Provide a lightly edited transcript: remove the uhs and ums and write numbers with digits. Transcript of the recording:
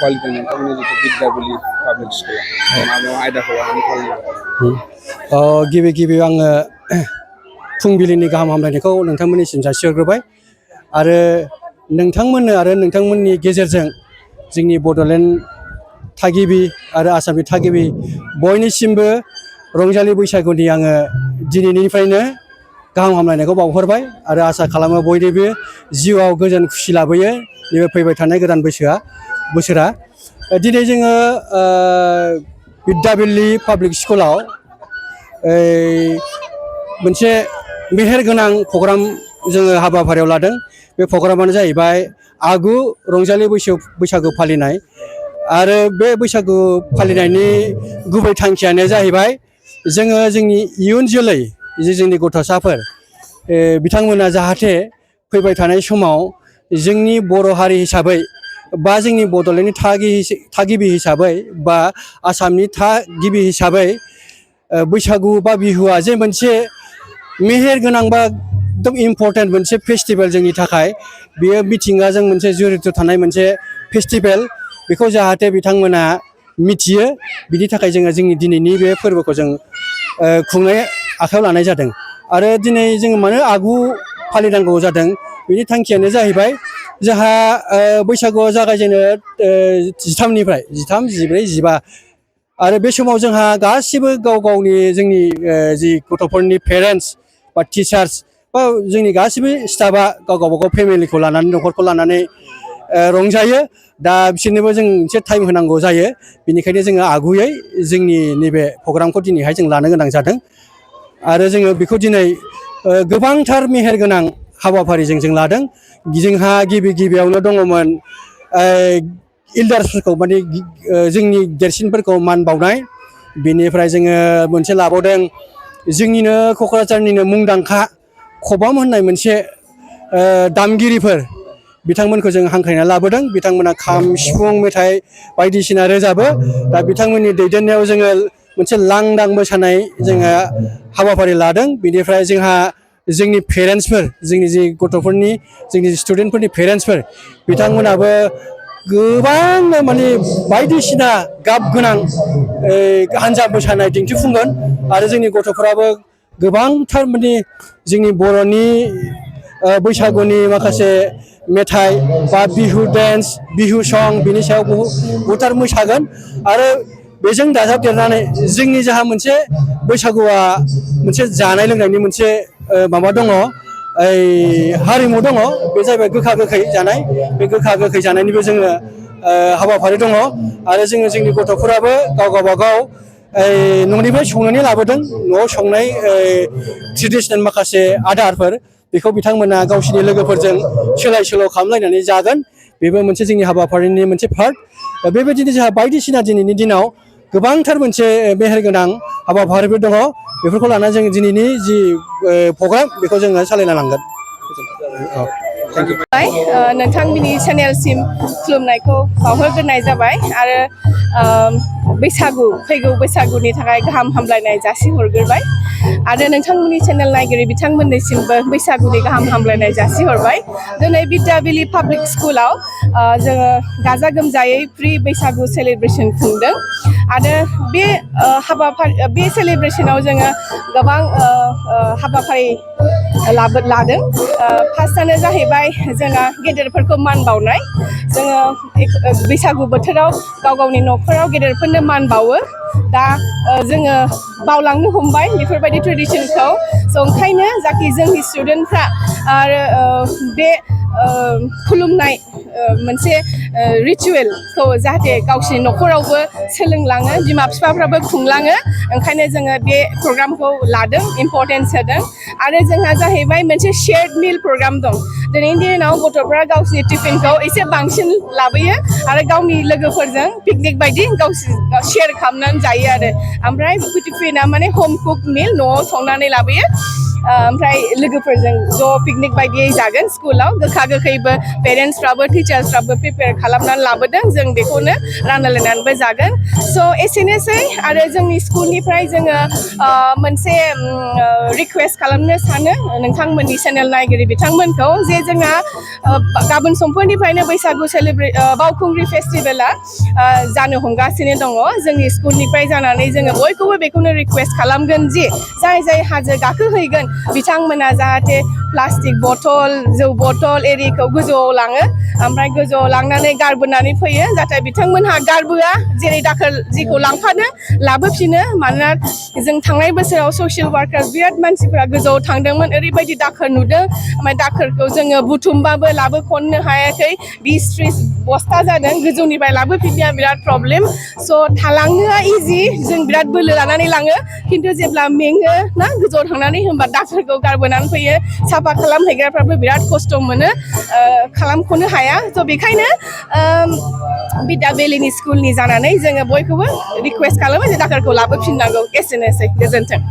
फालिदोंमोन थारमाने जितु बिद्याबुलि पाब्लिक स्कुला मा आयदाखौ लानानै फालियो? गिबि गिबि आङो फुंबिलिनि गाहाम हामलायनायखौ नोंथांमोननिसिम जासिहरग्रोबाय आरो नोंथांमोननो आरो नोंथांमोननि गेजेरजों जोंनि बड'लेण्ड थागिबि आरो आसामनि थागिबि बयनिसिमबो रंजालि बैसागुनि आङो दिनैनिफ्रायनो गाहाम हामलायनायखौ बावहरबाय आरो आसा खालामो बयनिबो जिउआव गोजोन खुसि लाबोयो नैबे फैबाय थानाय गोदान बोसोरा दिनै जोङो बिद्याबुलि पाब्लिक स्कुलाव मोनसे मेहेरगोनां प्रग्राम जोङो हाबाफारियाव लादों। बे प्रग्रामानो जाहैबाय आगु रंजालि बैसागु फालिनाय आरो बे बैसागु फालिनायनि गुबै थांखियानो जाहैबाय जोङो जोंनि इयुन जोलै जोंनि गथ'साफोर बिथांमोना जाहाथे फैबाय थानाय समाव जोंनि बर' हारि हिसाबै बा जोंनि बड'लेण्डनि थागिबि हिसाबै बा आसामनि थागिबि हिसाबै बैसागु बा बिहुआ जे मोनसे मेहेर गोनां बा एकदम इम्परटेन्ट मोनसे फेस्टिभेल जोंनि थाखाय बेयो मिथिंगाजों मोनसे जड़ित थानाय मोनसे फेस्टिभेल बेखौ जाहाथे बिथांमोना मिथियो बिनि थाखाय जोङो जोंनि दिनैनि बे फोरबोखौ जों खुंनाय आखायाव लानाय जादों आरो दिनै जोङो मानो आगु फालिनांगौ जादों बिनि थांखियानो जाहैबाय जोंहा बैसागुआ जागायजेनो 13निफ्राय 13, 14, 15 आरो बे समाव जोंहा गासिबो गाव गावनि जोंनि जि गथ'फोरनि पेरेन्टस बा टिचार्स बा जोंनि गासिबो स्टाफआ गाव गावबागाव फेमिलिखौ लानानै न'खरखौ लानानै रंजायो दा बिसोरनोबो जों मोनसे टाइम होनांगौ जायो बेनिखायनो जोङो आगुयै जोंनि नैबे प्रग्रामखौ दिनैहाय जों लानो गोनां जादों आरो जोङो बेखौ दिनै गोबांथार मेहेरगोनां हाबाफारिजों जों लादों जोंहा गिबियावनो दङमोन इल्डार्सफोरखौ माने जोंनि देरसिनफोरखौ मान बावनाय बेनिफ्राय जोङो मोनसे लाबावदों जोंनिनो क'क्राझारनिनो मुंदांखा खबाम होननाय मोनसे दामगिरिफोर बिथांमोनखौ जों हांख्रायना लाबोदों बिथांमोना खाम सिफुं मेथाइ बायदिसिना रोजाबो दा बिथांमोननि दैदेननायाव जोङो मोनसे लांदां मोसानाय जोङो हाबाफारि लादों बेनिफ्राय जोंहा जोंनि पेरेन्टसफोर जोंनि जि गथ'फोरनि जोंनि स्टुडेन्टफोरनि पेरेन्टसफोर बिथांमोनाबो गोबां माने बायदिसिना गाब गोनां हान्जा मोसानाय दिन्थिफुंगोन आरो जोंनि गथ'फोराबो गोबांथार माने जोंनि बर'नि बैसागुनि माखासे मेथाइ बा बिहु डेन्स बिहु सं बिनि सायाव बहुथार मोसागोन आरो बेजों दाजाबदेरनानै जोंनि जाहा मोनसे बैसागुआ मोनसे जानाय लोंनायनि मोनसे माबा दङ हारिमु दङ बे जाहैबाय गोखा गोखै जानाय बे गोखा गोखै जानायनिबो जोङो हाबाफारि दङ आरो जोङो जोंनि गथ'फोराबो गाव गावबागाव न'निफ्राय संनानै लाबोदों न'आव संनाय ट्रेडिसनेल माखासे आदारफोर बेखौ बिथांमोना गावसिनि लोगोफोरजों सोलाय सोल' खालामलायनानै जागोन बेबो मोनसे जोंनि हाबाफारिनि मोनसे पार्ट बेबायदिनो जोंहा बायदिसिना दिनैनि दिनाव गोबांथार मोनसे मेहेरगोनां हाबाफारिफोर दङ बेफोरखौ लानानै जों दिनैनि जि प्रग्राम बेखौ जोङो सालायना लांगोन। नोंथांमोननि चेनेलसिम खुलुमनायखौ बावहरग्रोनाय जाबाय आरो फैगौ बैसागुनि थाखाय गाहाम हामलायनाय जासिहरग्रोबाय आरो नोंथांमोननि चेनेल नायगिरि बिथांमोननिसिमबो बैसागुनि गाहाम हामलायनाय जासिहरबाय दिनै बिद्याबुलि पाब्लिक स्कुलाव जोङो गाजा गोमजायै प्रि बैसागु सेलिब्रेसन खुंदों आरो बे सेलिब्रेसनाव जोङो गोबां हाबाफारि लादों फार्स्टआनो जाहैबाय जोंहा गेदेरफोरखौ मान बावनाय जोङो बैसागु बोथोराव गाव गावनि न'खराव गेदेरफोरनो मान बावो दा जोङो बावलांनो हमबाय बेफोरबायदि ट्रेडिसनखौ ओंखायनो जाखि जोंनि स्टुडेन्टफ्रा आरो बे खुलुमनाय मोनसे रिचुवेलखौ जाहाथे गावसिनि न'खरावबो सोलोंलाङो बिमा बिफाफ्राबो खुंलाङो ओंखायनो जोङो बे प्रग्रामखौ लादों इम्परटेन्स होदों आरो जोंहा जाहैबाय मोनसे शेयार्ड मिल प्रग्राम दं दिनैनि दिनाव गथ'फ्रा गावसिनि टिफिनखौ एसे बांसिन लाबोयो आरो गावनि लोगोफोरजों पिकनिक बायदि शेयार खालामनानै जायो आरो ओमफ्राय टिफिना माने हम कुक मिल न'आव संनानै लाबोयो ओमफ्राय लोगोफोरजों ज' पिकनिक बायदियै जागोन स्कुलाव गोखा गोखैबो पेरेन्टसफ्राबो टिचार्सफ्राबो प्रिपेयार खालामनानै लाबोदों जों बेखौनो रानलायनानैबो जागोन स' एसेनोसै आरो जोंनि स्कुलनिफ्राय जोङो मोनसे रिकुवेस्ट खालामनो सानो नोंथांमोननि चेनेल नायगिरि बिथांमोनखौ जे जोंहा गाबोन समफोरनिफ्रायनो बैसागु बावखुंग्रि फेस्टिभेला जानो हमगासिनो दङ जोंनि स्कुलनिफ्राय जानानै जोङो बयखौबो बेखौनो रिकुवेस्ट खालामगोन जे जाय जाय हाजो गाखोहैगोन बिथांमोना जाहाथे प्लास्टिक बथल जौ बथल एरिखौ गोजौआव लाङो ओमफ्राय गोजौआव लांनानै गारबोनानै फैयो जाहाथे बिथांमोनहा गारबोआ जेरै दाखोर जिखौ लांफादों लाबोफिनो मानोना जों थांनाय बोसोराव ससियेल वार्कार बिराद मानसिफोरा गोजौआव थांदोंमोन ओरैबायदि दाखोर नुदों ओमफ्राय दाखोरखौ जोङो बुथुमबाबो लाबोख'नो हायाखै 20-30 बस्ता जादों गोजौनिफ्राय लाबोफिननाया बिराद प्रब्लेम स' थालांनोआ इजि जों बिराद बोलो लानानै लाङो खिन्थु जेब्ला मेङो ना गोजौआव थांनानै होनबा दाखोरखौ गारबोनानै फैयो साफा खालामहैग्राफ्राबो बिराद खस्थ' मोनो खालामख'नो हाया स' बेखायनो बिद्या बेलिनि स्कुलनि जानानै जोङो बयखौबो रिकुवेस्ट खालामो जे दाखोरखौ लाबोफिननांगौ एसेनोसै गोजोन्थों